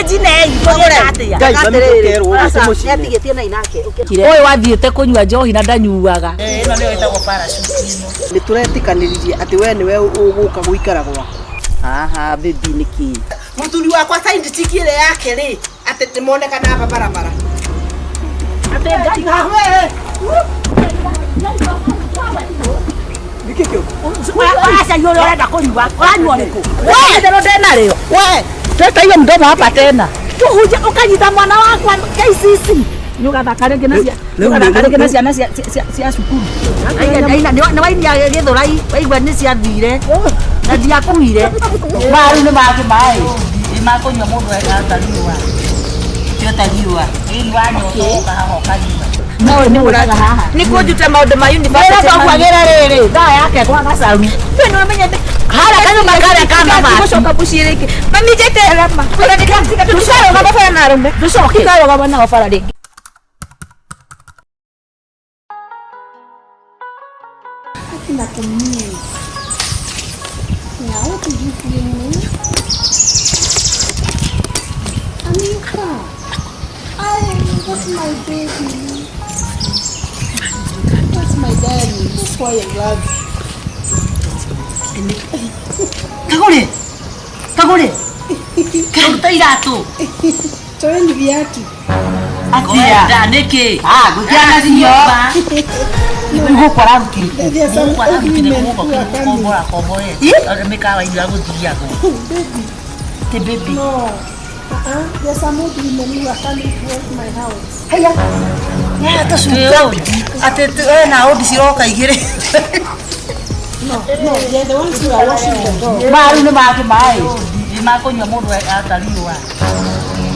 Njinei tũgĩka atĩa? Ngai mami tũkerwo ũguo tũmũcine. Nĩatigĩtie na inake. Ũyũ wathiĩte kũnyua njohi na ndanyuaga. Ĩno nĩyo ĩtagwo parachute ĩno. Nĩ tũretĩkanĩririe atĩ we nĩwe ũgũka gũikara gwakwa. Haha baby nĩkĩ? Mũthuri wakwa side chick ĩrĩa yake rĩ, atĩ nĩmonekana aba barabara. Atĩ Ngai Nĩkĩ kĩu? Ũracaria ũrĩa ũrenda kũnyua, ũranyua ũrĩkũ? We itherũ ndĩnarĩo. We, Tweta mdomo hapa tena. Tuhuje ukanyita mwana wakwa KCC. Nĩ ũgathaka rĩngĩ na cia Rĩu- ũgathaka rĩngĩ na rĩu- ciana cia cukuru. Nĩ wainia gĩthũrai waigua nĩ ciathire na ndiakuire. Maru nĩ mangĩ maĩ. Nĩ makũnyua mũndũ atariũa. Tio tariũa. Ĩni wanyota ũka haha ũkanyua. No nĩ ũraga haha. Nĩguo njute maũndũ ma Wĩra university. twakwagĩra rĩrĩ thaa yake gwa gacaru. We nĩũramenyete Harĩa kanyũmba karĩa ka mabati. Gũcoka mũciĩ rĩngĩ. Mami njeterera ma. Ona nĩndatiga tũtikarũgama bara na arũme. Tũcoke. Tũtikarũgama nao bara rĩngĩ. Nakumiss. Yeah, what did you bring me? Amika. Ay, that's my baby. That's my daddy. That's why I love you. Kagũrĩ. Kagũrĩ. Ruta iratũ. Toeni viatu. Atia. Nĩkĩ? Ah, ngũkĩra na cio. Gũkũ ararutire. There's some Gũkũ ararutire old women gũkũ who are coming. kũkombora kombore. Mĩkawa iria gũthiagwo. Baby. Ti baby. No. Uh-uh. There's some old women who are coming towards my house. Haya. Ya tũcuka. Atĩ ena ũndi ciroka igĩrĩ. No, no, they're the ones who are washing the dog. Maru nĩ mangĩ maĩ. Nĩ makũnyua mũndũ atariũa.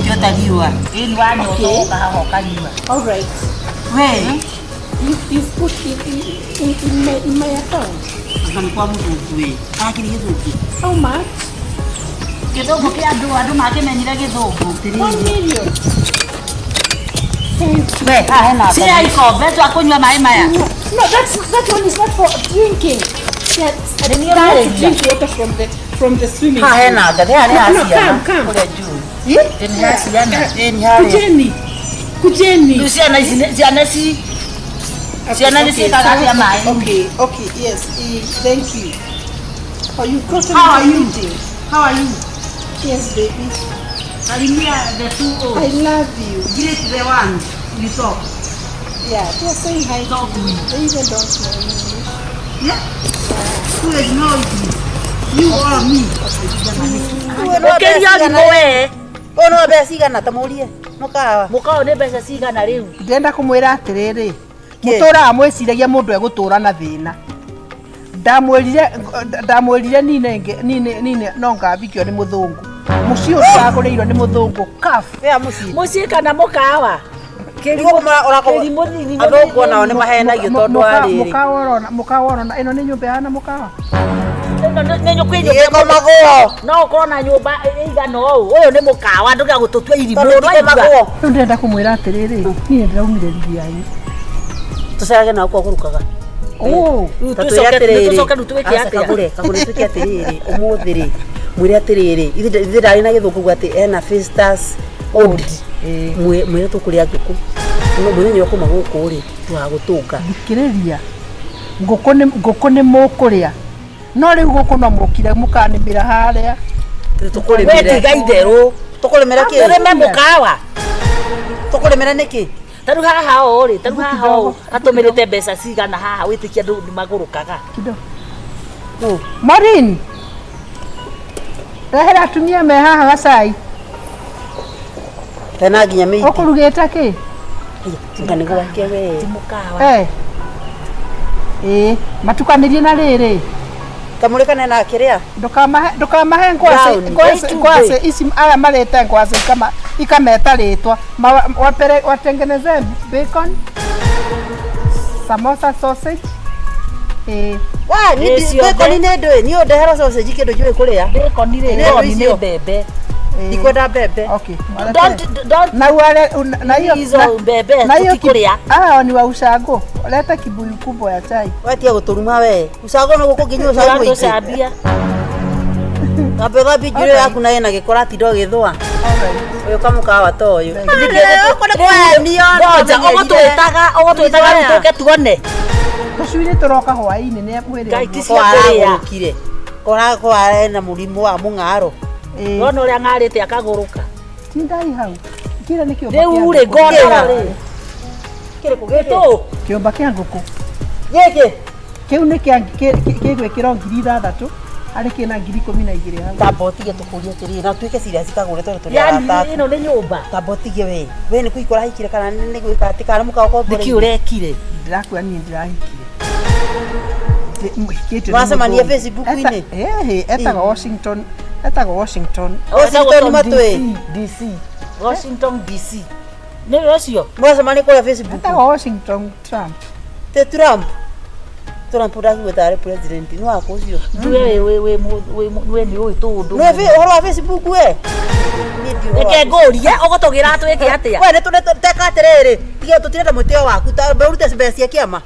Tio tariũa. Ĩni wanyota ũka haha ũkanyua. All right. We. You've put it in my account. Anga nĩ kwa mũthũngũ we. Arakĩrĩ gĩthũngũ. How much? Gĩthũngũ kĩa andũ andũ makĩmenyire gĩthũngũ. 1 million. Thank you. We, haha hena Cia ikombe twakũnyua maĩ maya. No, that one is not for drinking. Yes, I Nini want to ũrarĩria? drink water from the swimming Haha pool. hena ngathĩ, haha nĩ ha No, ciana. come, come. Kũrĩa juu. Nĩ ha ciana. Ĩĩ nĩ harĩa. Kujeni. Kujeni. Rĩu ciana ici ciana ci ciana nĩ ciĩkaga atĩa maĩ? Okay, yes. Thank you. Oh, you got How are you? meeting. How are you? Yes, baby. Salimia the two I old. love you. Greet the one you talk. Yeah, they're saying hi to Talk you. with. They even don't know English. Yeah. Who is know it? You or me? Ũkĩria thimũ we. Ũyũ no mbeca cigana ta mũrie mũkawa. Mũkawa nĩ mbeca cigana rĩu? Ndĩrenda kũmwĩra atĩrĩrĩ, mũtũraga mwĩciragia mũndũ egũtũra na thĩna. Ndamwĩrire ndamwĩrire nine nine nine no ngabikio nĩ mũthũngũ. Mũciĩ ũyũ ndagũrĩirwo nĩ mũthũngũ kaf. Wea mũciĩ. Mũciĩ kana mũkawa? Nĩguo Kĩrimũ athũngũ onao nĩ mahenagio tondũ wa rĩrĩ. Mũkawa ũrona mũkawa ũrona ĩno nĩ nyũmba ĩhana mũkawa. Nĩ kwĩ nyũmba Gĩkomagwo. no ũkorwo na nyũmba ĩigana ũũ ũyũ nĩ mũkawa ndũgĩa gũtũtua irimũ Tondũ ndwaigua? gĩkomagwo. Rĩu ndĩrenda kũmwĩra atĩrĩrĩ, niĩ ndĩraumire rigi yanyu. Tũcerage nao kwa gũrũkaga. Oh, Rĩu Ta twĩre atĩrĩrĩ. tũcoke rĩu twĩke Aca, atĩa? Kagũre, kagũre twĩke atĩrĩrĩ, ũmũthĩ rĩ, mwĩre atĩrĩrĩ, ithe ndarĩ na gĩthũngũ uga atĩ ena visitors old. Mwĩre tũkũrĩa ngũkũ. No mũthenya wa kuma gũkũ rĩ, tũgagũtũnga. Thikĩrĩria. Ngũkũ nĩ mũkũrĩa. No rĩu gũkũ no mũkire mũkanĩmĩra harĩa. We Tũkũrĩmĩre. tiga itherũ. Tũkũrĩmĩra kĩ? Tũrĩme mũkawa. Tũkũrĩmĩra nĩkĩ? Ta rĩu haha ũũ rĩ, ta rĩu haha ũũ atũmĩrĩte mbeca cigana haha wĩtĩkia andũ nĩ magũrũkaga. Nũ? Maureen, rehera atumia me haha gacai. Tena nginya mĩiti. Ũkũrugĩte kĩ? Anga nĩ gwake we. Ti mũkawa. Eh. Ĩĩ, matukanĩrie na rĩrĩ. Kamũrĩ kana na kĩrĩa? Ndũkamahe ngwacĩ Brown. ngwacĩ Itumbĩ. ngwacĩ ici aya marĩte ngwacĩ ikameta rĩtwa. Wapere watengeneze bacon, samosa sausage. Ĩĩ. Wa, Ĩ, ciothe. bacon nĩ ndũĩ, niĩ ũndehera sausage kĩndũ njũĩ kũrĩa. Bacon rĩ, Nĩ no indo nĩ icio. mbembe. Ndikwenda mbembe. Okay. Don't Na wale na hiyo hizo mbembe na hiyo tũtikũrĩa. Hao ni wa ushago. Leta kibuyu kubwa ya chai. Wetia gũtũruma we. Ucago no gũkũ nginya ucago mũingĩ. Ũratũcambia. Ambe ũthambie njuĩrĩ yaku na ĩna gĩko ũratinda ũgĩthũa. Ũyũ kamũkawa ta ũyũ. Ngoja ũgũtwĩtaga ũgũtwĩtaga rĩu tũke tuone. Tũcui nĩ tũroka hwaĩ-inĩ nĩ mwĩrĩ. Ngai ti Ko cia kũrĩa. aragũrũkire. Ko arena mũrimũ wa mũng'aro. Wona ũrĩa ng'arĩte akagũrũka. Tindai hau. Kĩrĩa nĩ kĩũmba Rĩu rĩ kĩa ngũkũ. ngondoro rĩ. Kĩrĩkũ gĩkĩ? Tũ. Kĩũmba kĩa ngũkũ. Gĩkĩ? Kĩu nĩ kĩa gĩgwĩkĩrwo 6,000 harĩ kĩna 12,000 hau. Tamba ũtige tũkũrie atĩrĩrĩ na tuĩke serious kagũre tondũ tũrĩ Yani arata aku. ĩno nĩ nyũmba. Tamba ũtige we. We nĩ kũhika ũrahikire kana nĩ gwĩka atĩ kana mũkawa ũkomboreire? Nĩkĩ ũrekire? Ndĩrakua niĩ ndĩrahikire. Hikĩtio nĩ Mwacemania mũthũngũ. Facebook-inĩ? Ĩhĩ, etagwo Washington, etagwo Washington. Washington matwĩ. DC. Washington DC. Nĩ ũcio? Mwacemania kũrĩa Facebook. Etagwo Washington Trump. Te Trump. Trump ndakiuga tarĩ president nĩ waku ũcio. Nduwe we we we we nĩ ũĩ tũũndũ. Nĩ ũhoro wa Facebook we. Niĩ ndiũĩ ũhoro wa Reke ngũrie ũgũtũgĩra twĩke atĩa? We nĩ teka atĩrĩrĩ tiga tũtirenda mwĩtĩo waku ta ũrute mbeca cia kĩama.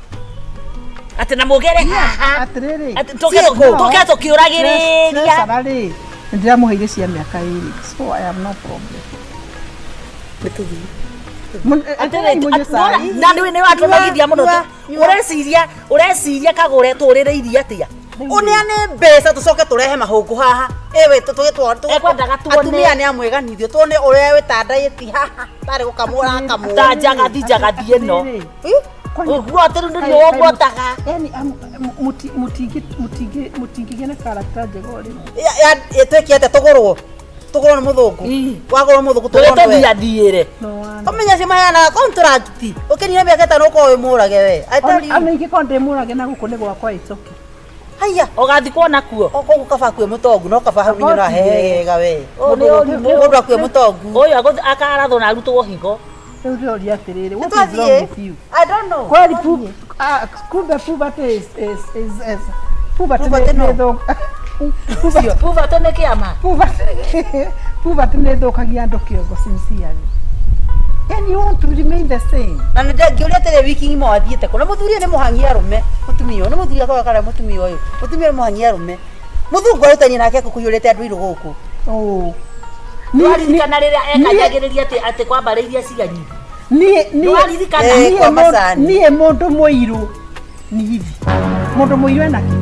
Atĩ na mũgere haha. Atĩrĩrĩ. Atĩ tũke tũkĩũragĩrĩria. Treasurer rĩ, nĩ ndĩramũheire cia mĩaka ĩrĩ. So I have no problem. Nĩ Etererai mũnyue cai. Na nĩ nĩ watũnogithia mũno. Nyua, nyua. Ũreciria ũreciria kagũre tũrĩrĩirie atĩa? Ũneane mbeca tũcoke tũrehe mahũngũ haha. Ĩwe tũgĩtwa Ekwendaga tuone. atumia nĩ amwĩganithio tuone ũrĩa wĩtandaĩti haha tarĩ gũkamwo ũrakamwo. Ta njagathi njagathi ĩno. Atĩrĩrĩ, Ĩ? kwani- Ũguo atĩ rĩu nĩ ũgwotaga. Yani mũtingĩgĩa na karakta njega o rĩmwe. Twĩke atĩa tũgũrwo tũgũrwo nĩ mũthũngũ wagũrwo mũthũngũ Tũrĩ tũgũrwo nĩ we. tũthiathiĩre. No wonder. Ũmenye acio maheanaga contract ũkĩnina mĩaka ĩtano ũkorwo wĩ mũrage we. I tell you. Ona ingĩkorwo ndĩ mũrage na gũkũ nĩ gwakwa it's okay. Haiya. Ũgathikwo nakuo. Koguo kaba akue mũtongu no kaba hau nĩ ũrahehega we. Ũyũ nĩ ũrimũ. Mũndũ akue mũtongu. Ũyũ akarathwo na arutwo higo. Rĩu ndĩroria atĩrĩrĩ, what is Nĩtwathiĩ. wrong with you? I don't know. Kweli kumbe puberty is puberty Puberty nĩ no. thũk- Puberty- Puberty nĩ kĩama. puberty nĩ ĩthũkagia andũ kĩongo sincerely. And you want to remain the same. Na nĩ ndangĩũria atĩrĩ wiki ng'ima wathiĩte kũ na mũthuri ũyũ nĩ mũhang'i arũme mũtumia ũyũ nĩ mũthuri akoga kana mũtumia ũyũ mũtumia ũyũ nĩ mũhang'i arũme mũthungu arutanie nake kũiyũrĩte andũ irũ gũkũ. Oh. Nĩwaririkana rĩrĩa ekanjagĩrĩria atĩ atĩ kwambarĩirie ciganyi. Nĩwaririkana? Eh, kwa macani. Niĩ mũndũ mũirũ ni hivi. Mũndũ mũirũ ena kĩ?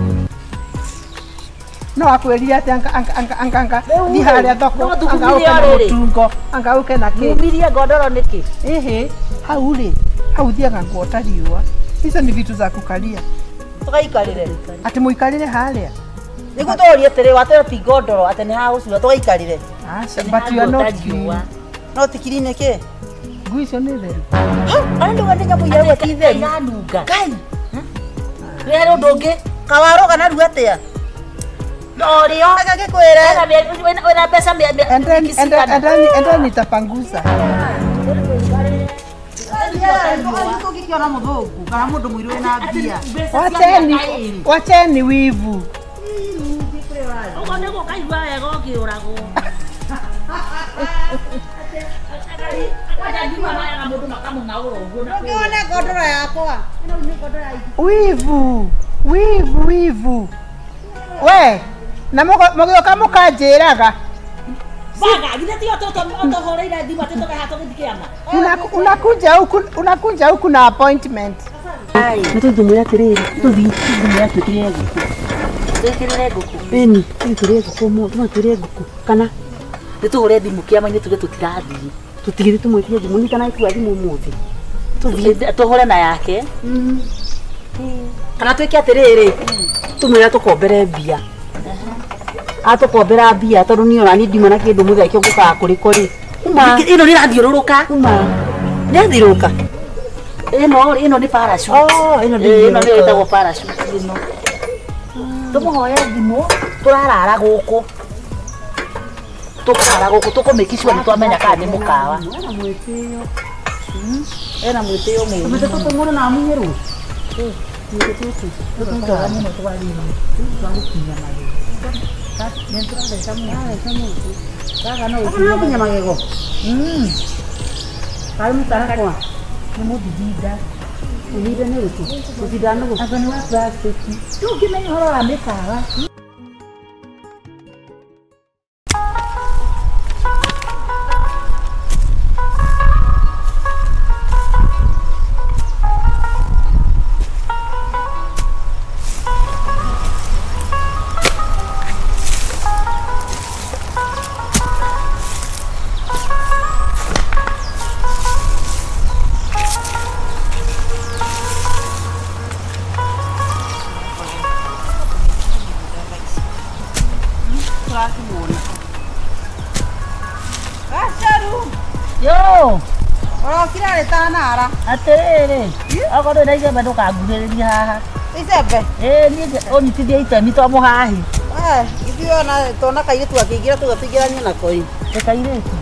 No akwĩrire atĩ anga anga anga anga anga Rĩu thiĩ rĩ, harĩa thoko no anga thugumirie ũke na rĩrĩ. mũtungo anga ũke na kĩ. Mumirie ngondoro nĩkĩ? Ĩhĩ, hau rĩ, hau thiaga kuota riũa. Icio nĩ vitu za kukalia. Tũgaikarĩre. Atĩ mũikarĩre harĩa. Nĩguo tũrorie atĩrĩ watwĩra ti ngondoro atĩ nĩ hagũcura tũgaikarĩre. Aca, but you are not clean. No ti clean nĩkĩ? Ngui icio nĩ theru. Arĩa ndauga nĩ nyamũ iria ti theru. Iranunga. Ngai. Nĩ harĩ ũndũ ũngĩ? Kawaroga narua atĩa? No rĩo. Agagĩkwĩre. Wĩna mbeca And then, wiki and then, cigana? and then, and then itapanguza. Tũngĩkĩona mũthũngũ kana mũndũ mũirũ wĩna mbia. Wacheni, wacheni wivu. Ũguo nĩguo ũkaigua wega ũkĩũragwo. Ũngĩona ngondoro yakwa. Wivu, wivu, wivu. We, na mũgĩũka mũkanjĩraga. Baga, githĩ tiyo tũhũrĩire thimũ atĩ tũke haha tũgĩthiĩ kĩama? Unakuja huku, unakuja huku na appointment. Nĩ tũthiĩ atĩrĩrĩ tũthiĩ tũthiĩ twĩkĩrĩre ngũkũ. Twĩkĩrĩre ngũkũ. Ĩni, tũthiĩ tũrĩe ngũkũ ũmũthĩ, tũthiĩ tũrĩe ngũkũ kana Nĩ tũhũre thimũ kĩama-inĩ tuge tũtirathiĩ. tũtigĩthiĩ tũmwĩtie thimũ nĩ kana ĩkua thimũ ũmũthĩ. Tũthiĩ tũhũre na yake. Kana twĩke atĩrĩrĩ tũmwĩre tũkombere mbia. Atũkombera mbia tondũ niĩ ona niĩ ndiuma na kĩndũ mũthenya kĩo ngũkaga kũrĩ kũ rĩ. Uma Ĩno nĩ ĩrathiũrũrũka. uma nĩ athiũrũrũka. Ĩno ĩno nĩ parachute. Oh, ĩno Ĩĩ, ĩno nĩyo ndĩngĩũrũka. ĩtagwo parachute ĩno. Tũmũhoe thimũ tũrarara gũkũ. Tũkũrara gũkũ tũkũmĩkicua nĩ twamenya kana nĩ mũkawa. Ena mwĩtĩo. Ena mwĩtĩo mũũru. Tũmĩte tũtũng'ũrũ na amunyĩrwo. Nĩ magego. Karĩ mũtarakwa. Nĩ mũthithinda. Mũthithinda nĩ ũrĩkũ? Mũthithinda nĩ ũrĩkũ? Anga nĩ wa plastic. Ndũngĩmenya ũhoro wa mĩkawa. Tũgakĩmuona. Gacaru. Yo, Ũrokire arĩ tanara. atĩrĩrĩ, okorwo ndũrĩ na icembe ndũkanguhĩrĩrie haha. Icembe. Ĩĩ niĩ ũnyitithie itemi to mũhahi. Eh, ithuĩ ona tona kairĩtu akĩingĩra tuga tũingĩranie nako ĩ. Ĩ kairĩtu.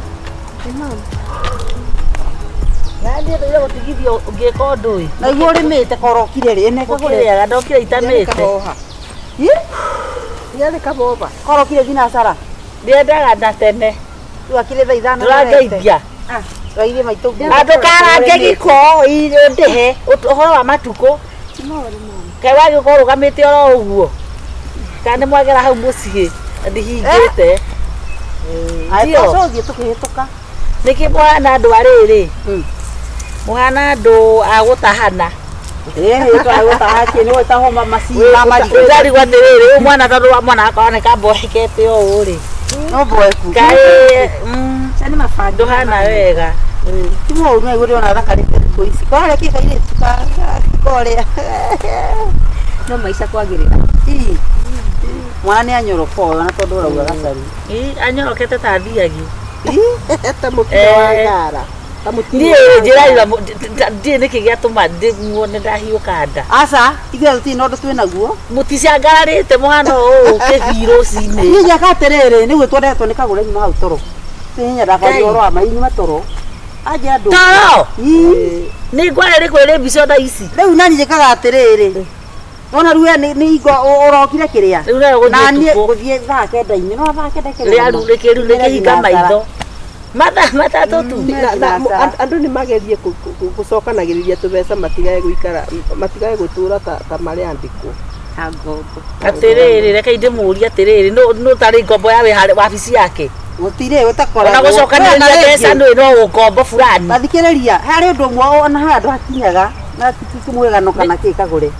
Na niĩ ndũire gũtigithio ngĩka ũndũ ĩ. Na iguo ũrĩmĩte korokire rĩ, ĩne kagũre. Gũkĩrĩaga ndokire itamĩte. Yarĩ kaboba. Korokire thinacara. Ndiendaga na tene. Rĩu akĩrĩ thaa ithano. Ndũrangeithia. Twaithie maitũ nguo. Andũkarange gĩko ndĩhe ũhoro wa matukũ. Kaĩ wagĩũka ũrũgamĩte oro ũguo. Kana nĩ mwagera hau mũciĩ ndihingĩte. Ndio. Tũthiĩ tũkĩhĩtũka. Nĩkĩ mũhana andũ a rĩrĩ? Mũhana andũ a gũtahana. Ndarigwo atĩrĩrĩ, ũyũ mwana tondũ wa mwana wakwa oneka mboekete ũũ rĩ. No mboeku. Kaĩ ndũhana wega. Ti mũũru no igũrũ ona thakarĩte thikũ ici. Korĩa kĩ kairĩtu ka korĩa. No maica kwagĩrĩra. Ii. Mwana nĩ anyoroka ũyũ na tondũ ũrauga gacaru. Ii, anyorokete ta thiagi. Ta mũtino wa ngara. Ta mũtino Niĩ wa njĩraira ndiĩ nĩkĩ gĩatũma ndĩmuone ndahiũka nda. Aca, ithuĩ tũtirĩ na ũndũ twĩ naguo. Mũticangararĩte mũhana ũũ kĩbii rũcinĩ. Niĩ njaka atĩrĩrĩ, nĩguo twendetwo nĩ kagũre nyuma hau toro. Niĩ nyendaga kwaria ũhoro wa ma inyuma toro. Anja andũ. Toro! Ii. Nĩ ngware rĩ kwĩrĩ mbica thaa ici. Rĩu nani njĩkaga atĩrĩrĩ. Wona rĩu we nĩ hingo ũrokire kĩrĩa. Rĩu nayo gũthiĩ Na niĩ ũtukũ. gũthiĩ thaa kenda-inĩ. No thaa kenda kĩrĩa. Rĩa rĩu rĩkĩhinga maitho. Mathaa matatũ tu. Na andũ nĩ magerie gũcokanagĩrĩria tũbeca matigae gũikara matigae gũtũra ta marĩ andĩkwo. Ta ngombo. Atĩrĩrĩ, reke ndĩmũrie atĩrĩrĩ, nũ ũtarĩ ngombo ya wĩ wabici yake? Gũtirĩ ũtakoragwo. Ona gũcokanĩrĩria mbeca nĩ no ngombo fulani. Tathikĩrĩria, harĩ ũndũ ũmwe ona harĩ andũ hakinyaga na ti mwĩgano kana kĩ kagũre.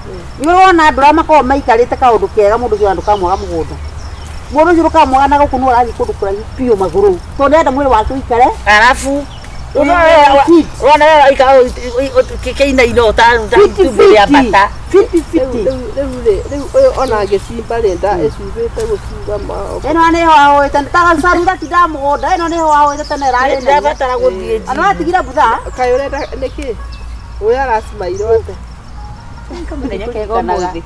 Nĩ wona andũ arĩa makoragwo maikarĩte kaũndũ kega mũndũ ũcio ndũkamwaga mũgũnda. Mũndũ ũcio ndũkamwaga na gũkũ nĩ ũrathiĩ kũndũ kũraihu biũ magũrũ. Tondũ nĩarenda mwĩrĩ wake ũikare. Arabu wona wewe ikara kĩinaino itumbĩ rĩa mbata. Fiti fiti. Rĩu rĩ rĩu ũyũ ona angĩcimba rĩ nda ĩcumbĩte gũcumba ma. Ĩno nĩho ahoete ta gacaru gatindaga mũgũnda ĩno nĩho ahoete tene ĩrarĩ nene. Ndĩrabatara gũthiĩ Andũ atigire butha. Kaĩ ũrenda nĩkĩ? Ũyũ aracimairwo atĩa? Mũthenya kega ũmũthĩ.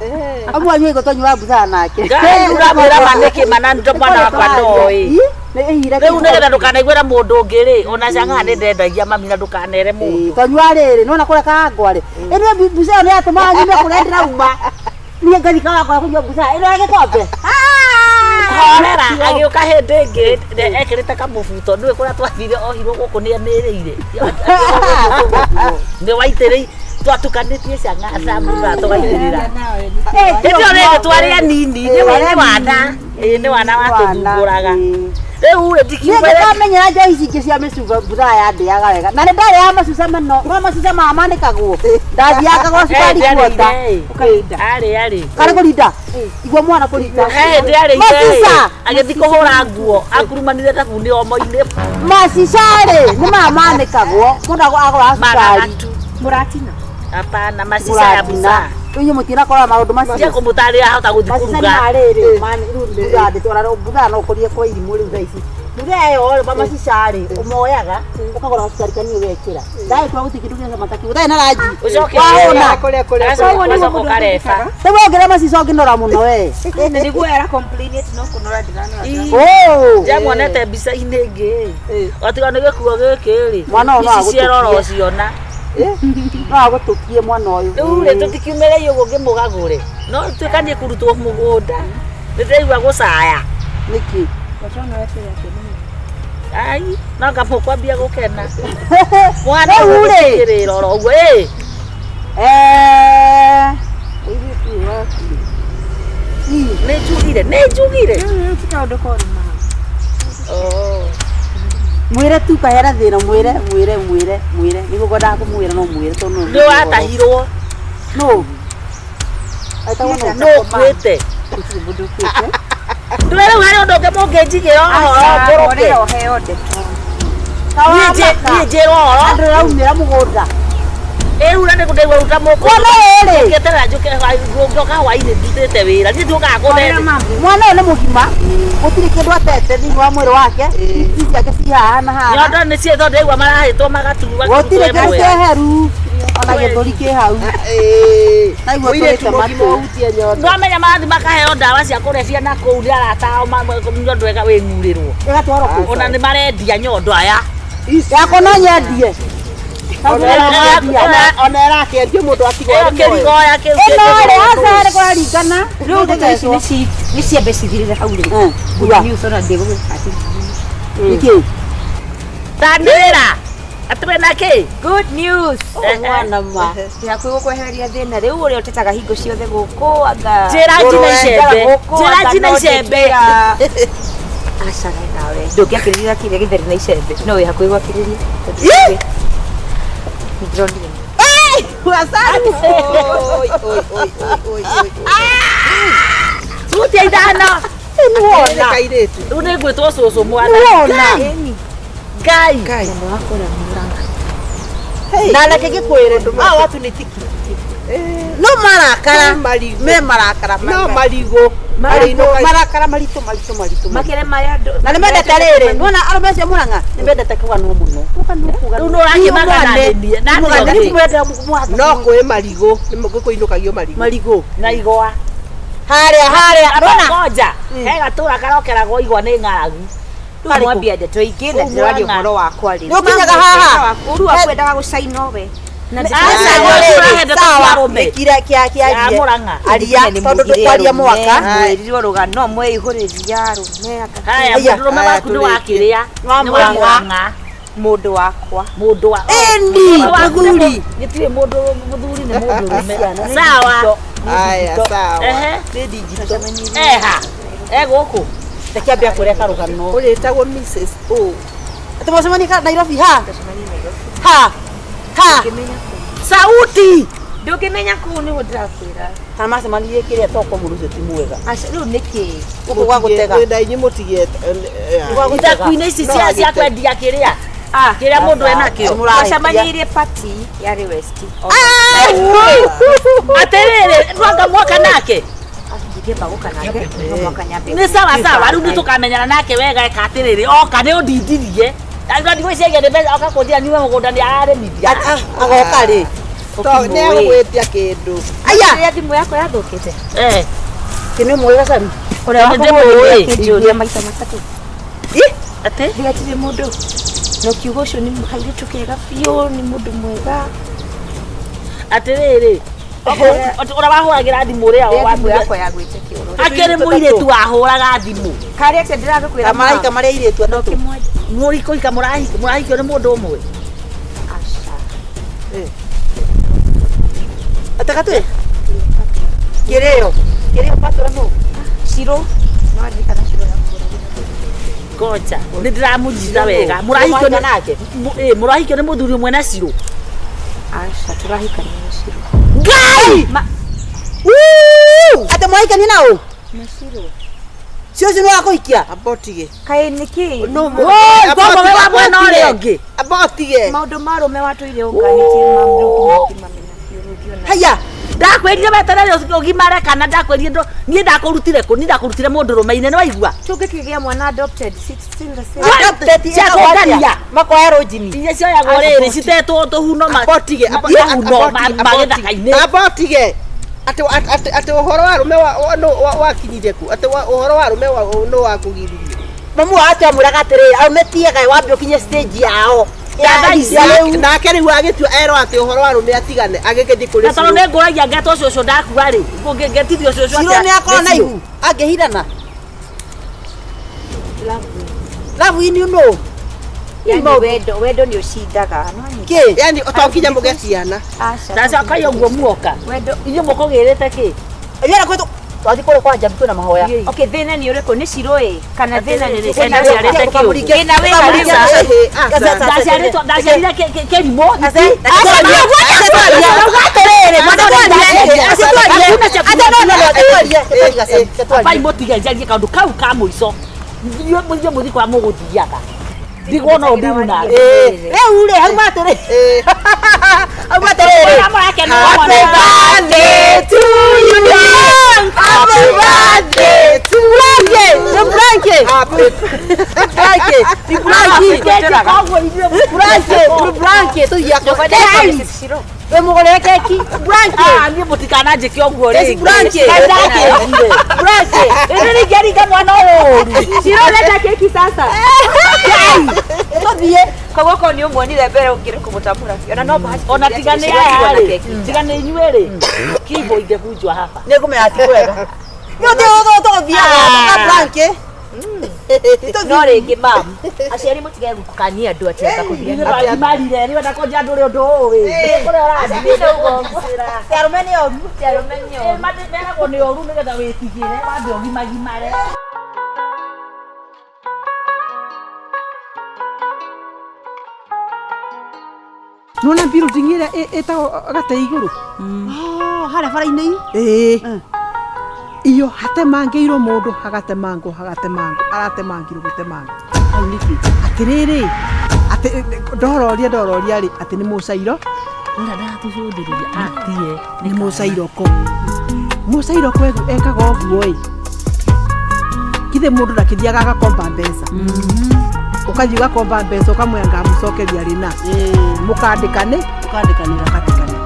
Amwe anyu ĩgo twanyuaga butha nake. Ngai ũramwĩra ma nĩkĩ mana mwana wakwa ndoĩ. Rĩu nĩgetha ndũkanaiguĩra mũndũ ũngĩ rĩ, ona cang'aa nĩ ndendagia mami na ndũkanere mũndũ. Twanyua rĩrĩ nĩwona kũrĩa kangwa rĩ. Ĩno mbuca ĩyo nĩyatũmaga nyume kũrĩa ndĩrauma. Niĩ ngathiĩ kawangwa kũnyua mbuca ĩno ya gĩkombe. Horera agĩũka hĩndĩ ĩngĩ ekĩrĩte kamũbuto nĩũĩ kũrĩa twathire ohirwo gũkũ nĩanĩrĩire. Nĩ waitĩrĩi twatukanĩtie cang'aa na mbutha tũgaitĩrĩra. Hĩndĩ ĩyo rĩngĩ twarĩ anini nĩ wana. Ĩĩ nĩ wana watũthumbũraga. Rĩu rĩ Niĩ ndikiuga ndamenyera njohi ici ingĩ cia mĩcuba mbutha yandĩaga wega. Na nĩ ndarĩaga macuca mũno. No macuca maya manĩkagwo. Ndathiaga ngagũra cukari kuota. Ũkarinda. Arĩ arĩ. Karĩ kũrinda. Igua mwana kũrinda. He hĩndĩ arĩire Macica. agĩthiĩ kũhũra nguo akurumanire thabuni omo-inĩ. Macica rĩ nĩ maya manĩkagwo. Mũndũ agũraga cukari. Maragatu. Mũratina. Hapana macica ya busa. Rĩu inyuĩ mũtinakora maũndũ macio. Tia kũmũtarĩria ahota gũthiĩ Macica nĩ kũruga. ma rĩrĩ rĩu mbutha ndĩtwara mbutha no ũkũrie kwa irimũ rĩu thaa ici. Mbutha ĩyo rĩ macica rĩ ũmoyaga ũkagũra gacukari kanini ũgekĩra. Ndagĩkora gũtirĩ kĩndũ gĩa cama ta kĩu. Ũtarĩ na ranji. Ũcoke Wahũna. Kũrĩa kũrĩa Ũgacoka ũkareba. Rĩu wongerera macica ũngĩnora mũno we. Nĩguo era complain ati no kũnora ndiranora. Oh. Ndiamuonete mbica-inĩ ĩngĩ. Otiga nĩ gĩkuo gĩkĩ rĩ. Mwana ũyũ no Ici ciero agũtũkie. ũrociona. No agũtũkie mwana ũyũ. Rĩu rĩ tũtikiumĩre ũguo ngĩmũgagũre. No tuĩka niĩ kũrutwo mũgũnda. Nĩndĩraigua gũcaya. Nĩkĩ? Ai, no ngamũkwambia gũkena. Mwana Rĩu rĩ. ũgũthikĩrĩra oro ũguo. Ĩ. Eh. Nĩ njugire, nĩ njugire. Kaũndũ koru ma. Oh. Mwĩre tu kahera thĩna mwĩre mwĩre mwĩre mwĩre nĩguo ngwendaga kũmwĩra no mwĩre tondũ Nĩ watahirwo. No. Etagwo nũ? Nũ ũkuĩte. Gũtirĩ mũndũ ũkuĩte. Ndũĩ rĩu harĩ ũndũ ũngĩ mũngĩnjigĩra ũhoro ngũrũke. Horera ũheo ndeto. Niĩ njĩrwo ũhoro. Andũ raumĩra mũgũnda. Ĩĩ na nĩ kũndaigua ruta moko. Mwana ũyũ rĩ. Ngĩeterera njũke ngĩoka hwainĩ ndutĩte wĩra. Niĩ ndiũkaga kũndete. Mwana ũyũ nĩ mũgima. Gũtirĩ kĩndũ atete thĩinĩ wa mwĩrĩ wake. Ici ciake ci haha na haha. Nyondo nĩ ciĩtho ndaigua marahĩtwo magaturwa. Gũtirĩ kĩndũ kĩeheru. Ona gĩthũri kĩ hau. Naigua Mũirĩtu tũrĩte mũgima matũ. ũhutie nyondo. Nĩwamenya marathiĩ makaheo ndawa cia kũrebia na kũu nĩ arata ao nyondo ĩga wĩng'urĩrwo. Ĩgatwarwo kũ? Ona nĩ marendia nyondo aya. Yakwa no nyendie. Ona ĩrakĩendio mũndũ atigwo Ĩyo arĩ muoyo. kĩrigoya kĩu. Ĩno rĩ, aca rĩ kũraringana. Rĩu ndeto ici nĩ ciambe cithirĩre hau rĩ. Kura. Good news ona ndĩgũgĩka atĩ. Nĩkĩ? Tanĩra. Atĩ wĩna kĩ? Good news. Mwana ma. Ndĩ hakuhĩ gũkwehereria thĩna rĩu ũrĩa ũtetaga hingo ciothe gũkũ anga Njĩra njina icembe. Gũkũ, Njĩra anga njina no icembe. ndĩtuĩra. Aca we nawe ndũngĩakĩrĩria kĩrĩa gĩtheri na icembe no wĩ hakuhĩ gwakĩrĩria tondũ nĩndĩronire. Oi, oi, oi, oi, oi, oi. Cutia ithano. Nĩ kairĩtu. Rĩu nĩ ngwĩtwo cũcũ mwana. Nĩwona. Ngai. Ngai. Na reke ngĩkwĩre, hawa watu nĩ tiki. No marakara. No marigũ. Me marakara. No marigũ. Marĩinũka- Marakara maritũ maritũ maritũ. Makĩre marĩa andũ Na nĩ mendete rĩrĩ, nĩwona arũme acio Murang'a nĩ mendete kũganwo mũno. Rĩu nĩ ũrakĩmaga na nĩniĩ. Na nĩ No kwĩ marigũ. Nĩ kũinũkagio marigũ. Marigũ. na igwa. Harĩa harĩa Nona. nona. Ngoja. He gatũra karokeragwo igwa nĩ ng'aragu. Rĩu mwambia ndeto ingĩ na Rĩu ndĩraria Murang'a. ũhoro wakwa rĩ. Nĩ ũkinyaga haha. Ũru waku endaga gũcaina we. Na Aca, Aca, ndeto sawa, cia arũme. Kira kia Ya kia Murang'a. aria tondũ ndũkwaria mwaka. Mwĩrirwo rũgano mweihũrĩria arũme Haya, Aya. mũndũrũme waku nĩ wakĩrĩa. Wa Nĩ wa Murang'a. Murang'a. mũndũ wakwa. Mũndũ wa Ĩni, Mũndũ waku nĩ mũthuri. Gĩtirĩ mũndũ mũthuri nĩ mũndũrũme. Sawa. Aya, sawa. Ehe. Nĩ digital. Eha. E gũkũ. Reke ambia kũrĩa karũgano. Ũrĩtagwo Mrs. O. Atĩ mwacemania Nairobi ha? Ha. Ha. Sauti. Ndũngĩmenya kũu nĩguo ndĩrakwĩra. Kana macemanirie kĩrĩa toko mũndũ ũcio ti mwega. Aca rĩu nĩkĩ? Gũkũ gwa gũtega. Na inyuĩ mũtigie. Gwa gũtega. Ithaku-inĩ ici cia cia kwendia kĩrĩa. Kĩrĩa mũndũ enakĩo. Twacemanĩirie party yarĩ West. Atĩrĩrĩ, ndwanga mwaka nake. Ndingĩamba gũka nake no mwaka nyambe. Nĩ sawa sawa, rĩu nĩ tũkamenyana nake wega eka atĩrĩrĩ, oka nĩ ũndindirie. Ndigwĩciria nĩ mbeca oka kũnjĩra nyume mũgũnda nĩ ararĩmithia. Agoka rĩ. Nĩ egũgwĩtia kĩndũ. Aya. Rĩrĩa thimũ yakwa yathũkĩte. Eh. Kĩnĩ mwega Gacaru. Ũrĩa Nĩndĩmũĩ. wakũhũrĩra maita matatũ. Atĩ? Ndigatirĩ mũndũ. Na ũkiuga ũcio nĩ kairĩtu kega biũ, nĩ mũndũ mwega. Atĩrĩrĩ, ũrĩa wahũragĩra thimũ ũrĩa Rĩrĩa thimũ yakwa yagwĩte kĩoro. akĩrĩ mũirĩtu wahũraga thimũ. Karĩa atĩa ndĩragũkwĩra Ta maraika marĩa airĩtu atatũ. Mũrikũhika mũrahikio nĩ mũndũ ũmwe. Aca. Atĩ gatwĩ? Kĩrĩo. Kĩrĩo patũra nũ? Ciro. No ndirikana Ciro yakũhũragĩra. Ngoja, nĩ ndĩramũnyita wega. Mũrahikio nĩ nake. Ĩ, mũrahikio nĩ mũthuri ũmwe na Ciro. Aca tũrahikania na Ciro. Ngai! Atĩ mwahikania na ũ? Na Ciro. Cio ũcio nĩ wakũhikia? Amba ũtige. Kaĩ nĩkĩ? Woi, ngombo we wa mwena ũrĩa ũngĩ. Amba ũtige. Maũndũ ma arũme watũire ũnganĩtie mamu rĩu nginya ngĩmamenya biũ rĩu ngĩona. Haya. Ndakwĩrire weterere ũgimare kana ndakwĩrire niĩ ndakũrutire kũ? Niĩ ndakũrutire mũndũrũme-inĩ nĩ waigua? Tũngĩkĩgĩa mwana adopted, it's still the same. Adopted Cia kũngania. Makoya rũnjini. Iria cioyagwo rĩrĩ citetwo tũhuno Amba ũtige. mahuno ma gĩthaka-inĩ. Amba ũtige. Atĩ atĩ atĩ ũhoro wa arũme wakinyire kũ? Atĩ ũhoro wa arũme nũ wakũgiririe? Mamu wa atĩ amwĩraga atĩrĩrĩ, arũme tiega wambe ũkinye stage yao. Ya thaa ici. Nake rĩu agĩtua erwo atĩ ũhoro wa arũme atigane agĩgĩthiĩ kũrĩ Na tondũ nĩ ngũragia ngetwo cũcũ ndakua rĩ, ngetithio cũcũ Ciro atĩa? nĩ akorwo na ihu. Angĩhirana. Love in you know. Yani wendo, wendo nĩ ũcindaga. No anyita. Kĩ? Yani to nginya mũgĩe ciana. Aca. Ndacoka ũguo muoka. Wendo. Inyuĩ mũkũgĩrĩte kĩ? Ithuĩ kwitũ twathiĩ kũrĩa kwa Njambi kwĩna mahoya. Okay, thĩna nĩ ũrĩkũ? Nĩ Ciro ĩ? Kana thĩna nĩ Atĩrĩrĩ, ndaciarĩte kĩũndũ. Thĩna wĩ harĩa. Ndaciarĩtwo kĩrimũ. Abai mũtige njarie kaũndũ kau ka mũico. Inyuĩ mũthiĩ kwa mũgũthiaga. Ndigwo no ndiru na. Rĩu rĩ hauma atĩrĩ. Hauma atĩrĩrĩ. Happy birthday to you. Happy birthday to you. Blanke, Blanke. Blanke, Blanke. Blanke, Blanke tũthiĩ we mũgũrĩre keki Blanke. Ah, niĩ mũtikananjĩke ũguo rĩngĩ. Blanke. Blanke. Ĩndĩ ningĩringa mwana ũyũ ũru. Shiro leta keki sasa. Tũthiĩ. Koguo korwo nĩ ũmuonire mbere ũngĩrĩ kũmũtambũra biũ. Ona no bahati. Ona tiga nĩ aya rĩ, tiga nĩ inyuĩ rĩ, kibo ingĩbunjwo hapa. Nĩ ngũmenya ti kwega. Nĩ ũthiĩ tũthiaga Blanke. No rĩngĩ mam, aciari mũtige gũkania andũ atĩ anga kũgĩa Ithuĩ twagimarire, rĩu enda kũnjia ndũrĩ ũndũ ũĩ. Kũrĩa ũrathiĩ. Ti arũme nĩ oru. Ti arũme nĩ oru. Meragwo nĩ ũru nĩgetha wĩtigĩre, wambe ũgimagimare. Nona building ĩrĩa ĩtagwo gate igũrũ. Oh, harĩa bara-inĩ. Ĩĩ. Iyo hatemangĩirwo mũndũ hagatemangwo hagatemangwo aratemangirwo gũtemangwo. Hau nĩkĩ? Atĩrĩrĩ, atĩ ndororia ndororia rĩ atĩ nĩ mũcairo. Ũrĩa ndatũcũthĩrĩria atie nĩ mũcairoko. Mũcairoko ekaga ũguo ĩ. Githĩ mũndũ ndakĩthiaga agakomba mbeca. Ũkathiĩ ũgakomba mbeca ũkamwĩra ngamũcokeria rĩ na. Mũkandĩkane. Mũkandĩkanĩra. Mũkandĩkanĩra.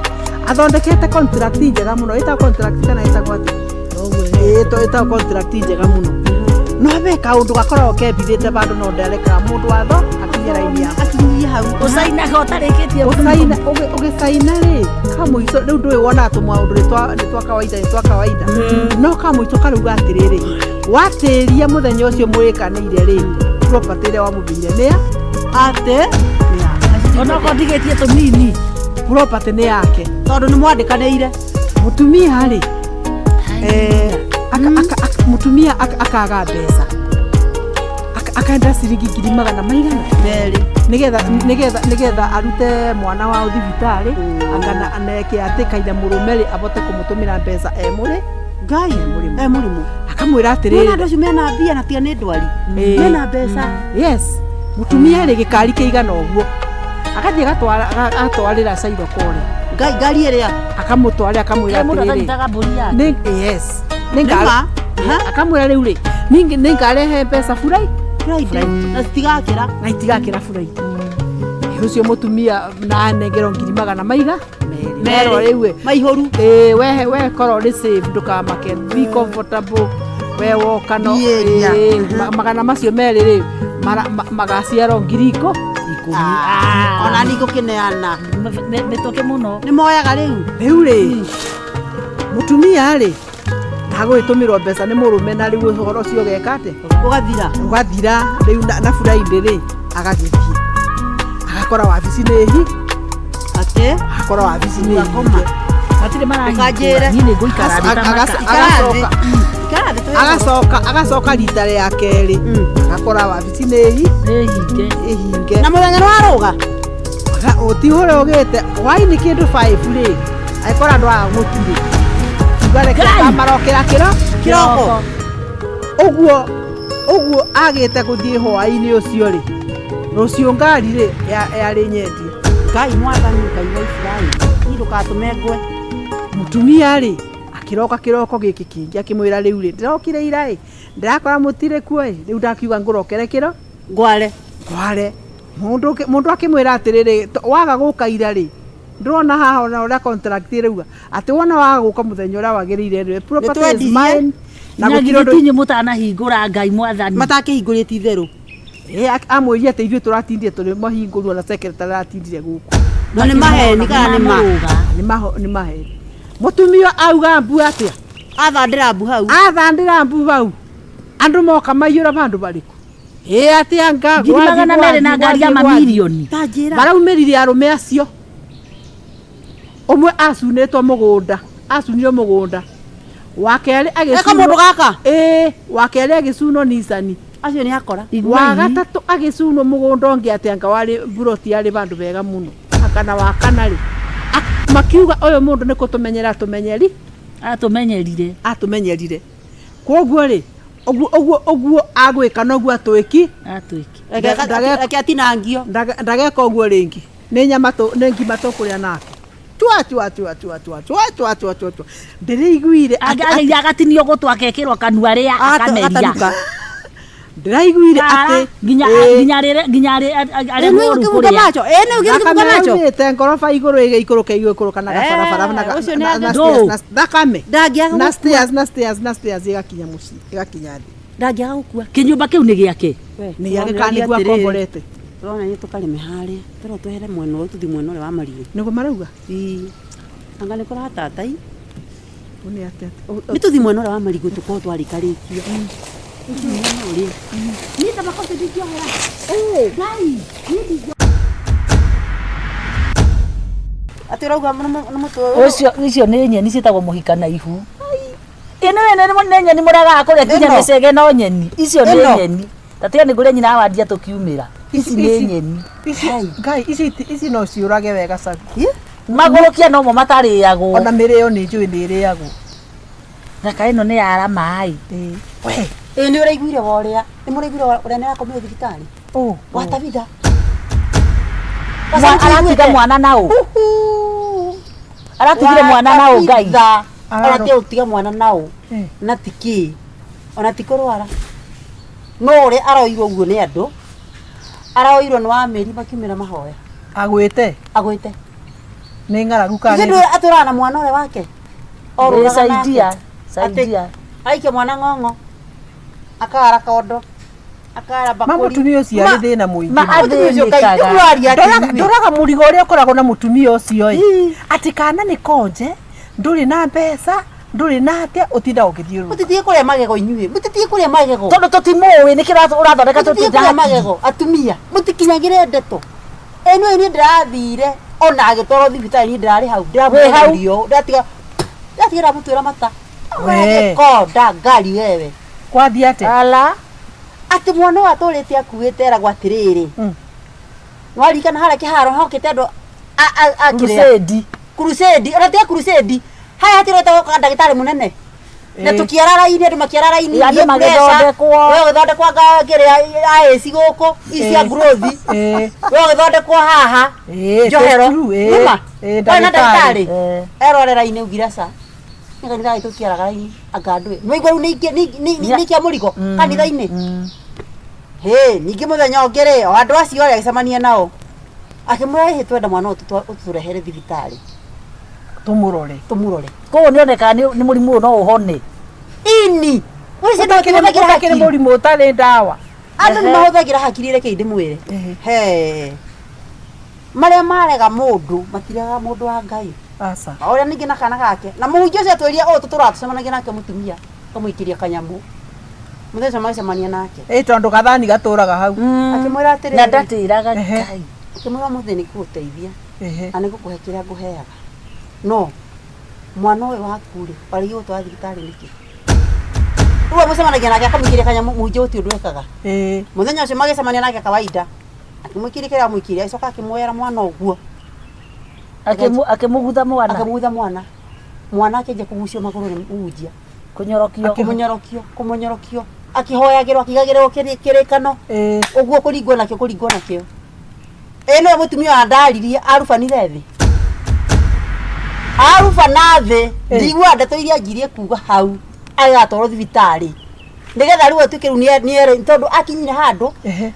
Athondekete contract njega mũno, ĩtagwo contract kana ĩtagwo atĩa? Ĩtagwo contract njega mũno. No he kaũndũ gakoragwo kembithĩte bandũ no ndarekaga mũndũ watho akinye raini yako. Akinyie hau. Ũcainaga ũtarĩkĩtie. Ũcaina ũgĩcaina rĩ kamũico rĩu ndũĩ wonaga tũmaũndũ nĩ twa kawaida nĩ twa kawaida. No kamũico karauga atĩrĩrĩ, watĩria mũthenya ũcio mwĩkanĩire rĩ, property ĩrĩa wamũthire nĩ ya Atĩ nĩ yake. Onokorwo ndigĩtie tũnini. Property nĩ yake. Tondũ nĩ mwandĩkanĩire. Mũtumia rĩ, mũtumia akaga mbeca. Akaenda ciringi ngiri magana maigana Merĩ. Nĩgetha arute mwana wao thibitarĩ akana aneke atĩ kaina mũrũme rĩ abote kũmũtũmĩra mbeca e mũrĩ Ngai e mũrimũ. Akamwĩra atĩrĩrĩ. Nĩwona andũ acio mena mbia na tiga nĩ ndwari. Mena mbeca. Yes. Mũtumia rĩ gĩkari kĩigana ũguo. Agathiĩ agatwarĩra Cairoko rĩ. Ngai ngari ĩrĩa. Akamũtwarĩra akamwĩra Mũndũ atĩrĩrĩ. atanyitaga mbũri yake. Nĩ yes. Nĩ akamwĩra rĩu rĩ nĩngarehe mbeca Friday. Friday. Na citigakĩra. Na itigakĩra Friday. Ũcio mũtumia na anengerwo ngiri magana maiga merĩ. Rĩu ĩ. Maihũru. Ĩĩ we korwo nĩ safe ndũkamake be comfortable we woka no magana macio merĩ rĩ magaciarwo ngiri ikũmi. Ona niĩ ngũkĩneana. Mĩtũkĩ mũno. Nĩ moyaga rĩu. Rĩu rĩ mũtumia rĩ ndagũgĩtũmĩrwo mbeca nĩ mũrũme na rĩu ũhoro ũcio ũgeka atĩa? Ũgathira. Ũgathira rĩu na Friday rĩ agagĩthiĩ. Agakora wabici nĩ hi. Atĩ? Agakora wabici nĩ hinge. Matirĩ marahingũra. Ũkanjĩre. Niĩ nĩ ngũikara thĩ ta maka. Agacoka rita rĩa kerĩ. Agakora wabici nĩ hi. Nĩ hinge. Ĩhinge. Na mũthenya nĩ warũga? Ũti ũrĩa ũgĩte hwaĩ-inĩ kĩndũ 5 rĩ agĩkora andũ aya gũtirĩ. Marokĩra kĩro kĩroko. Ũguo ũguo agĩte gũthiĩ hwaĩ-inĩ ũcio rĩ rũciũ ngari rĩ yarĩ nyendie. Ngai mwathani Ngai wa Isiraeli niĩ ndũgatũme ngwe. Mũtumia rĩ akĩroka kĩroko gĩkĩ kĩngĩ akĩmwĩra rĩu rĩ ndĩrokire ira ĩ ndĩrakora mũtirĩ kuo ĩ rĩu ndakiuga ngũrokere kĩro ngware ngware. Mũndũ akĩmwĩra atĩrĩrĩ waga gũka ira rĩ ndĩrona haha ona ũrĩa contract ĩrauga atĩ wona waga gũka mũthenya ũrĩa wagĩrĩire rĩ property is mine na gũtirĩ ũndũ inyuĩ mũtanahingũra Ngai mwathani matakĩhingũrĩte itherũ. Amwĩrire atĩ ithuĩ tũratindire tũrĩ mahingũru ona secretary aratindire gũkũ. No nĩ maheni kana nĩ ma? Nĩ maheni. Mũtumia auga mbu atĩa? Athandĩra mbu hau. Athandĩra mbu hau. Andũ moka maiyũra bandũ barĩkũ? Ĩ atĩa nga ngiri magana merĩ na ngari ya mamirioni. Ta njĩra. Maraumĩrire arũme acio. Ũmwe acunĩtwo mũgũnda, acunire mũgũnda. Wa kerĩ agĩcunwo. Eka mũndũ gaka? Ĩ, wa kerĩ agĩcunwo Nissan. Acio nĩ akora. Wa gatatũ agĩcunwo mũgũnda ũngĩ atĩ anga warĩ mburoti yarĩ bandũ bega mũno. Akana wa kana rĩ. Makiuga ũyũ mũndũ nĩ kũtũmenyera tũmenyeri. Atũmenyerire. Atũmenyerire. Kwoguo rĩ, ũguo ũguo agwĩka noguo atwĩki. Atwĩki. Reke atinangio. Ndageka ũguo rĩngĩ. Nĩ nyama tũ nĩ ngima tũkũrĩa nake. Tua tua tua tua tua tua tua tua tua tua. Ndĩraiguire Agĩthiĩ agatinio gũtũ akekĩrwo kanua rĩa akameria. Agatanuka. Ndĩraiguire atĩ Nginya nginya rĩrĩ nginya arĩ Ĩ nĩ mũru ũkĩbunga kũrĩa. macho. Ĩ nĩ ũkĩbunga thakame macho. yaumĩte ngoroba igũrũ ĩgĩikũrũka igĩikũrũka na gabarabara na Ũcio nĩ na Ndũ. stairs, na thakame Ndangĩaga na gũkua. stairs na stairs na stairs ĩgakinya mũciĩ ĩgakinya thĩ. Ndangĩaga gũkua. Kĩnyũmba kĩu nĩ gĩake. Nĩ gĩake kana nĩguo akomborete. Tũrona nĩ tũkarĩme harĩa. Tũrona twehere mwena ũyũ tũthiĩ mwena ũrĩa wa marigũ. Nĩguo marauga. Ii. Anga nĩ kũratatai. Ũ nĩ atĩa? Nĩ tũthiĩ mwena ũrĩa wa marigũ tũkorwo twarĩkarĩkia. Mwena ũrĩa. Niĩ ta makobi ndingĩohera. Ngai. Atĩ ũrauga nĩ mũtwe ũyũ. Ũcio icio nĩ nyeni ciĩtagwo mũhika na ihu. Ĩno ĩno nĩ nyeni mũragaga kũrĩa nginya Ĩno. mĩcege no nyeni. Icio nĩ Ĩno. nyeni. Tatiga nĩ ngũrĩa nyina wa ndia tũkiumĩra. Ici nĩ nyeni. Ici Ngai ici ici no ciũrage wega cagu. Magũrũkia nomo matarĩagwo. Ona mĩrĩo nĩ njũĩ nĩ ĩrĩagwo. Thaka ĩno nĩ yara maĩ. We. Ĩ nĩ ũraiguire wa ũrĩa. Nĩ mũraiguire wa ũrĩa nĩ arakomire thibitarĩ. Ũ. Wa Tabitha. Aratiga mwana na ũ? Aratigire mwana na ũ Ngai? Aratiga gũtiga mwana na ũ. Eh. Na ti kĩ. Ona ti kũrwara. No ũrĩa aroirwo ũguo nĩ andũ. Aroirwo nĩ wamĩri makiumĩra mahoya. Agwĩte Agwĩte. nĩ ng'aragu kana Ithe nĩ ndũĩ atũraga na mwana ũrĩa wake. Orũraga Ĩ, saidia, nake. saidia. Atĩ, aikia mwana ng'ong'o. Akara kondo. Akara Ma bakũri. mũtumia ũcio arĩ thĩna mũingĩ. Ma mũno. athĩnĩkaga. Ndoraga mũrigo ũrĩa ũkoragwo na mũtumia ũcio ĩ. Atĩ kana nĩ konje, ndũrĩ na mbeca, ndũrĩ na atĩa, ũtindaga ũgĩthiũrũrũka. Mũtitiĩ kũrĩa magego inyuĩ. Mũtitiĩ kũrĩa magego. Tondũ tũtimũĩ nĩkĩ ũrathondeka Mũtitiĩ kũrĩa magego atumia. Mũtikinyagĩre ndeto. Ĩno niĩ ndĩrathire ona agĩtwarwo thibitarĩ niĩ ndĩrarĩ hau. Wĩ hau? Ndĩramũirio. Ndatiga ndatiga ndamũtuĩra mata. We. Konda ngari wewe. Kwathiĩ atĩa? Ala. Atĩ mwana ũyũ atũrĩte akuĩte eragwo atĩrĩrĩ. Nĩwaririkana harĩa kĩharo hokĩte andũ a kĩrĩa? Crusade. Crusade, ona tiga crusade. Haya hatirĩ wetagwo ndagĩtarĩ mũnene. Na Ĩ. tũkĩara raini andũ makĩara raini. Ĩ, andũ thiĩ pressure. magĩthondekwo. We ũgĩthondekwo anga kĩrĩa IAC gũkũ ici cia Ĩ. growth. Ĩ. We ũgĩthondekwo haha. Ĩ, Njohero. true, ĩ. Nĩma? Ĩ, Warĩ na ndagĩtarĩ. ndagĩtarĩ. Eh. Erore raini augire aca. Nĩ kanitha gaitũ tũtiaraga raini anga ndũĩ. Nĩwaigua rĩu nĩ ikia mũrigo kanitha-inĩ. Hĩ, ningĩ mũthenya ũngĩ rĩ, o andũ acio rĩ agĩcemania nao. Akĩmwĩra ĩhĩ twenda mwana ũyũ ũtũrehere thibitarĩ Tũmũrore. tũmũrore. Koguo nĩonekaga nĩ mũrimũ ũyũ no ũhone. Ini. Ũcio ndũ Ũtakĩrĩ mahũthagĩra ũtakĩrĩ hakiri. mũrimũ ũtarĩ ndawa. Andũ nĩ mahũthagĩra hakiri reke ndĩmwĩre. Ehe. He. Marĩa marega mũndũ matiregaga mũndũ wa Ngai. Aca. O ũrĩa ningĩ na kana gake. Na mũhunjia ũcio atwĩrire ũũ tũtũraga tũcemanagia nake mũtumia. Kamũikĩria kanyamũ. Mũthenya ũcio magĩcemania nake. Ĩ tondũ gathani gatũraga hau. Akĩmwĩra atĩrĩrĩ. Na ndatĩraga Ehe. Ngai. Akĩmwĩra ũmũthĩ nĩ ngũgũteithia. Ehe. Na nĩ ngũkũhe kĩrĩa ngũheaga. No mwana ũyũ waku rĩ, warĩgie gũtwara thibitarĩ nĩkĩ? Rĩu amũcemanagia nake akamũikĩria kanyamũ mũhunjia gũtirĩ ũndũ ekaga. Ĩ. Mũthenya ũcio magĩcemania nake kawaida. Akĩmũikĩria kĩrĩa amũikĩria, agĩcoka akĩmuoera mwana ũguo. Akĩmũgutha mwana. Akĩmũgutha mwana. Mwana akĩanjia kũgucio magũrũ nĩ mũhunjia. Kũnyorokio. Kũmũnyorokio, kũmũnyorokio. Akĩhoyagĩrwo, akĩigagĩrĩrwo kĩrĩkano. Ĩ. Ũguo kũringwo nakĩo, kũringwo nakĩo. Ĩ nĩwe mũtumia wa ndaririe arubanire thĩ. Arubana thĩ, ndiguaga ndeto iria anjirie kuga hau agĩgatwarwo thibitarĩ. Nĩgetha rĩu atuĩke rĩu nĩ tondũ akinyire handũ Ehe.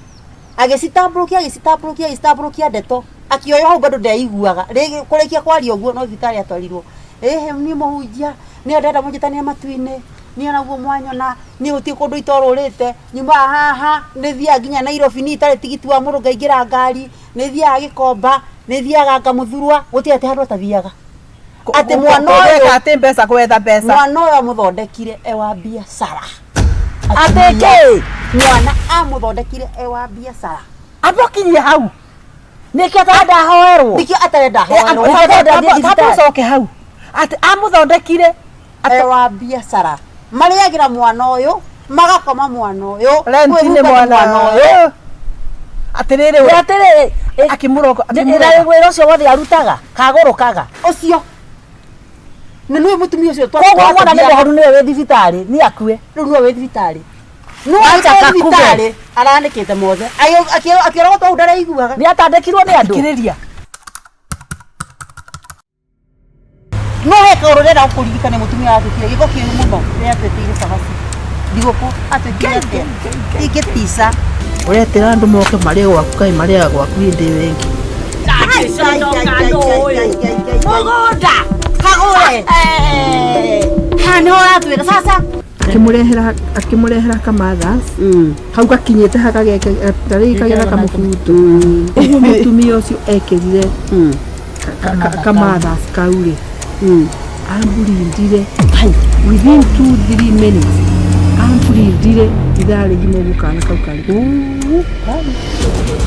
agĩcitambũrũkia agĩcitambũrũkia agĩcitambũrũkia ndeto akĩoywo hau bado ndeiguaga rĩngĩ kũrĩkia kwaria ũguo no thibitarĩ atwarirwo ĩhĩ niĩ mũhunjia niĩ ndĩrenda mũnjĩtanie matu-inĩ niĩ onaguo mwanyona niĩ gũtirĩ kũndũ itorũrĩte nyumaga haha nĩ thiaga nginya Nairobi niĩ itarĩ tigiti wa mũndũ ngaingĩra ngari nĩ thiaga Gĩkomba nĩ thiaga ngamũthurwa gũtirĩ atĩ handũ atathiaga atĩ mwana ũyũ Gwĩka atĩ mbeca gwetha mbeca. mwana ũyũ amũthondekire e wa biacara Atĩ kĩ? mwana amũthondekire e wa biacara Amũkinyie hau. Nĩkĩo atarenda ahoerwo. nĩkĩo atarenda ahoerwo Tamba ũcoke hau. Atĩ amũthondekire e wa biacara marĩagĩra mwana ũyũ magakoma mwana ũyũ renti nĩ kwĩhumba mwana ũyũ ũyũ. Atĩrĩrĩ we. Atĩrĩrĩ. Akĩmũroga. Ĩra wĩra ũcio wothe arutaga kagũrũkaga. ũcio na nĩwe mũtumia ũcio Koguo mwana nĩ mũhoru nĩwe wĩ thibitarĩ nĩ akue. rĩu nĩwe wĩ thibitarĩ No Acha kakuge. thibitarĩ aranĩkĩte mothe. Akĩrogotwo hau ndaraiguaga. Nĩ atandĩkirwo nĩ andũ. Kirĩria. No he kaũndũ ndĩrenda gũkũririkania mũtumia watuĩkire gĩko kĩũru mũno rĩrĩa atwĩtĩire cabaci. Thigũkũ atuĩkire atĩa? Ingĩtica. Ũretĩra andũ moke marĩe gwaku kaĩ marĩaga gwaku hĩndĩ ĩyo ĩngĩ. Mũgũnda kagũre. Haha nĩho ũratwĩra sasa. Akĩmũrehera kamathas hau gakinyĩte hagageke tarĩu kagera kamũbuto ũguo mũtumia ũcio ekĩrire kamathas kau rĩ amburindire within 2-3 minutes amburindire ithaa rĩgima ũguo kana kau karĩ.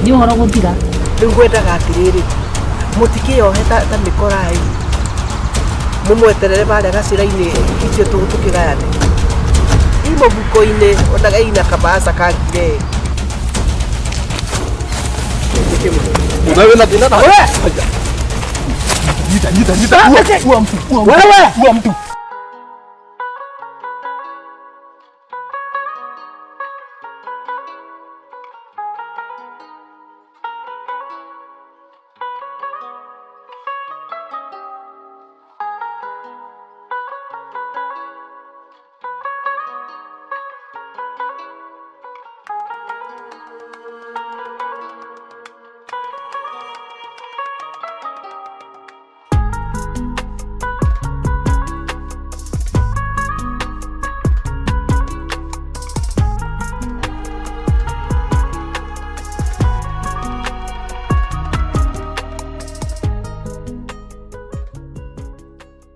Nĩ ũhoro gũthira. Rĩu ngwendaga atĩrĩrĩ mũtikĩyohe ta mĩkorai mũmweterere barĩa gacĩra-inĩ ithuĩ tũkĩgayane i mũbuko-inĩ onaga ina kabaca kangire. Wewe na thĩna na. Nyita nyita nyita. Ua mtu. Ua mtu. Ua mtu.